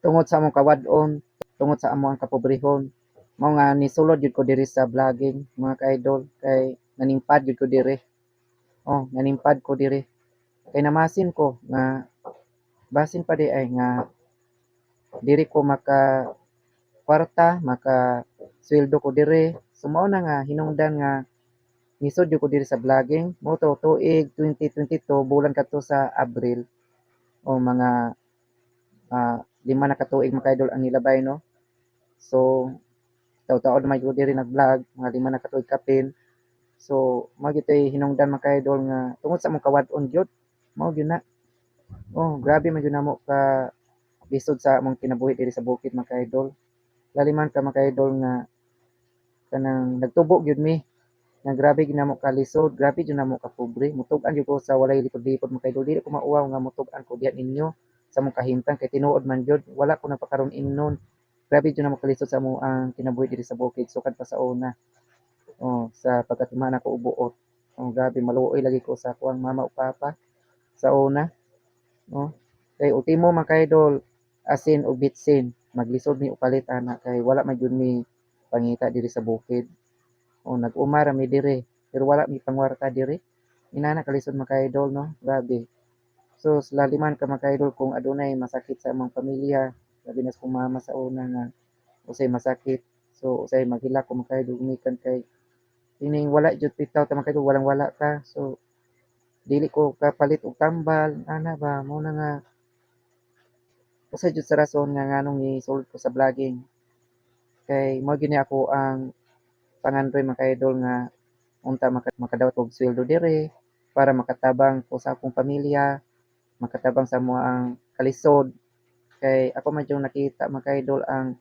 Tungod sa among kawad-on, tungod sa among kapobrehon, mao nga nisulod gyud ko diri sa vlogging, mga ka-idol, kay nanimpad gyud ko diri. Oh, nanimpad ko diri. Kay namasin ko nga basin pa diay nga diri ko maka kwarta, maka sweldo ko diri. So mao na nga hinungdan nga nisud gyud ko diri sa vlogging. Mao to tuig 2022, bulan kadto sa Abril o mga 5 na ka tuig, mga ka-idol, ang nilabay, no. So taud-taud man ko diri nag-vlog, mga 5 na ka tuig kapin. So mao gyud to'y hinungdan, mga ka-idol, nga tungod sa among kawad-on gyud, mao gyud na. Oh, grabe man gyud namo ka lisod sa among kinabuhi diri sa bukid, mga ka-idol. Laliman ka, mga ka-idol, nga kanang nagtubo gyud mi nga grabe gyud namo kalisod, grabe gyud namo ka pobre. Mutug-an gyud ko sa walay likod-likod, mga ka-idol. Dili ko mauwaw nga mutug-an ko diha ninyo sa among kahimtang kay tinuod man gyud, wala ko nagpakaron ingnon. Grabe gyud namo kalisod sa amo ang kinabuhi diri sa bukid sukad pa sa una. Oh, sa pagkatiman ako ubuot. Oh, grabe maluoy lagi ko sa akuang mama ug papa sa una. Oh, kay ultimo, mga ka-idol, asin ug bitsin, maglisod mi og palit ana kay wala man gyud mi pangita diri sa bukid. Oh, nag-uma ra mi diri pero wala mi pangwarta diri. Inana kalisod, mga ka-idol, no, grabe. So laliman ka, mga ka-idol, kung adunay masakit sa among pamilya, labi na sa akong mama sa una nga usay masakit. So usay maghilak ko, mga ka-idol, gumikan kay ining wala jud bitaw ta, mga ka-idol, walang wala ka. So dili ko kapalit og tambal ana ba. Mao na nga usa jud sa rason nga nganong nisulod ko sa vlogging kay mao gyud ni ako ang pangandoy, mga ka-idol, nga unta makadawat og sweldo diri para makatabang ko sa akong pamilya, makatabang sa amo ang kalisod, kay ako man jud nakita, mga ka-idol, ang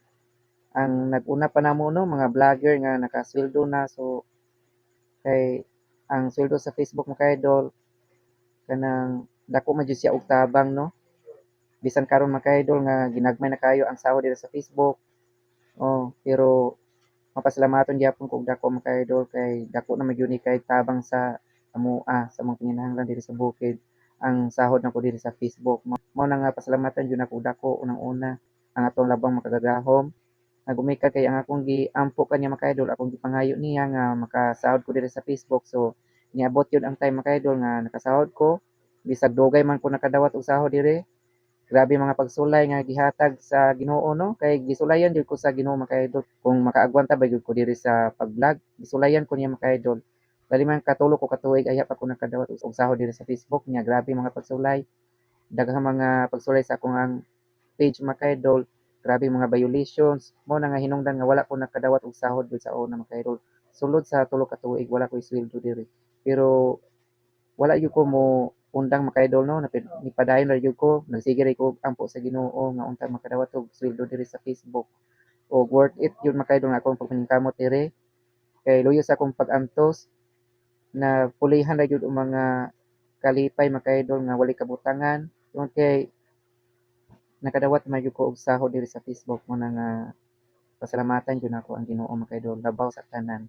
nag-una pa namo, no, mga vlogger nga nakasweldo na. So kay ang sweldo sa Facebook, mga ka-idol, kanang dako man jud siya og tabang, no. Bisan karon, mga ka-idol, nga ginagmay na kayo ang sahod diri sa Facebook, oh, pero mapasalamaton gyapon ko og dako, mga ka-idol, kay dako na man gyud ni kay tabang sa amoa, sa among panginahanglan diri sa bukid, ang sahod nako diri sa Facebook. Mao na nga pasalamatan jud nako dako unang-una ang atong labang makagagahom nga gumikan kay ang akong giampo kaniya, mga ka-idol, akong gipangayo niya nga makasahod ko diri sa Facebook. So niabot yun ang time, mga ka-idol, nga nakasahod ko bisag dugay man ko nakadawat og sahod diri. Grabe mga pagsulay nga gihatag sa Ginoo, no, kay gisulayan jud ko sa Ginoo, mga ka-idol, kung makaagwanta ba jud ko diri sa pag-vlog. Gisulayan ko niya, mga ka-idol. Dali man katulo ko katuig ayha pa ko nakadawat og sahod diri sa Facebook niya. Grabe mga pagsulay, daghang mga pagsulay sa akong ang page, mga ka-idol, grabe mga violations. Mao na nga hinungdan nga wala ko nakadawat og sahod gud sa una, mga ka-idol. Sulod sa 3 ka tuig wala koy sweldo diri, pero wala gyud ko mo undang, mga ka-idol, no. Nipadayon ra gyud ko, nagsige ra ko ampo sa Ginoo nga unta makadawat og sweldo diri sa Facebook. Og worth it yun, mga ka-idol, nga akong pagpaningkamot diri kay luyo sa akong pag-antos na pulihan ra gyud og mga kalipay, mga ka-idol, nga walay kabutangan tungod kay nakadawat man gyud ko og sahod diri sa Facebook. Mo na nga pasalamatan gyud nako ang Ginoo, mga ka-idol, labaw sa tanan.